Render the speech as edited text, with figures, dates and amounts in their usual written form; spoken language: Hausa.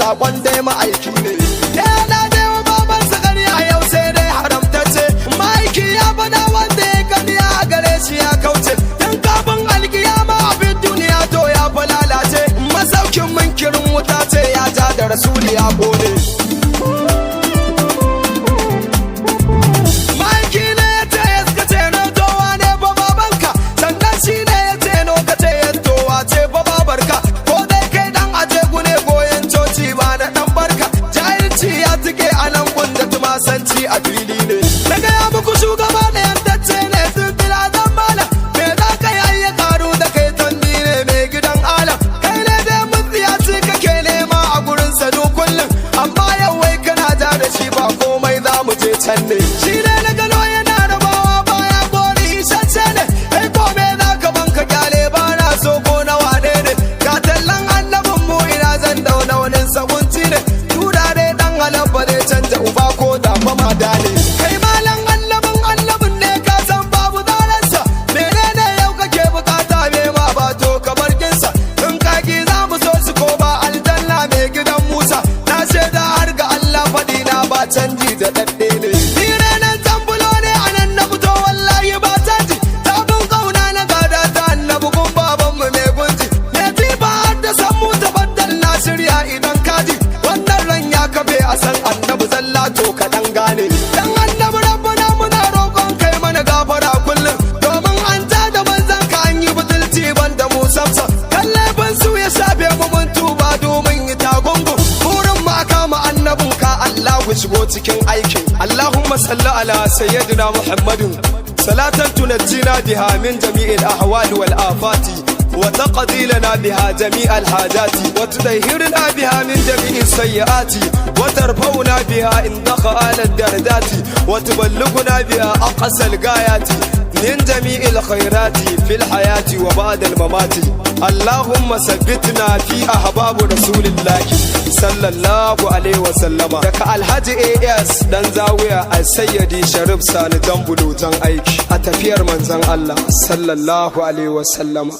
Sakon dai ma'aiki ne. Yana dai wa babansa ƙarya yau sai dai haramtacce. Ma'aiki ya faɗa, wanda ya ƙarya a gare shi ya kauce. Tun kafin alkiyama abin duniya to ya fa lalace. Masaukin munkirin wuta ce, ya ja da Rasuli ya gode. Ma'aiki ne ya ce ya suka ce no towa ne fa babanka? Sannan shi ne ya ce no ka ce ya towa ce fa babarka? Ko dai kai dan aje gune goyon coci ba na dan barka. Jahilci ya tike a nan gunda tumasanci a fili ne. Na gaya muku shugaba da yantacce ne tun fila zan mala. Me za ka yi ya karu da kai? Tondi ne mai gidan alam. Kai ne dai mutsiyaci kake nema a gurin sa kullum. Amma yau wai kana ja da shi, ba komai, za mu je can ne. Shi ne na gano yana rabawa baya gori, isasshe ne. Kai ko me za ka banka kyale, ba na so ko na wane ne. Ga tallan annabin mu, ina zan dauna wani sabunci ne. Turare dan halal ba zai canja uba ko da fa mada ne. Kai malam, annabin annabin ne, ka san babu zaransa. Menene yau kake bukata? Me ma ba to kamar kinsa. In kaki za mu so su ko ba aljanna mai gidan Musa. Na shaida har ga Allah, faɗi na ba canji, da dadde ne. Ni ranar tambulo ne, anan na fito, wallahi ba canji. Tabin kauna na gada ta annabi gun babanmu mai gunji. Me ba har da san mu tabaddal, na shirya idan kaji. Wannan ran ya kafe a san annabi zalla, to kaɗan gane. Dan annabi rabbana muna roƙon kai mana gafara kullum. Domin an ta da manzan ka an yi butulci ban da mu samsa. Kallafin su ya shafe mu, mun tuba domin yi tagungu. Burin mu kama annabin ka, Allahu shigo cikin aikin. اللهم صل على سيدنا محمد صلاة تنجينا بها من جميع الأهوال والآفات، وتقضي لنا بها جميع الحاجات، وتطهرنا بها من جميع السيئات، وترفعنا بها عندك أعلى الدرجات، وتبلغنا بها أقصى الغايات من جميع الخيرات في الحياة وبعد الممات. اللهم ثبتنا في أحباب رسول الله صلى الله عليه وسلم. Daga Alhaji AS dan Zawiya Al-Sayyidi Sharif Sani Jambulo, jan aiki a tafiyar manzon Allah sallallahu alaihi wasallama.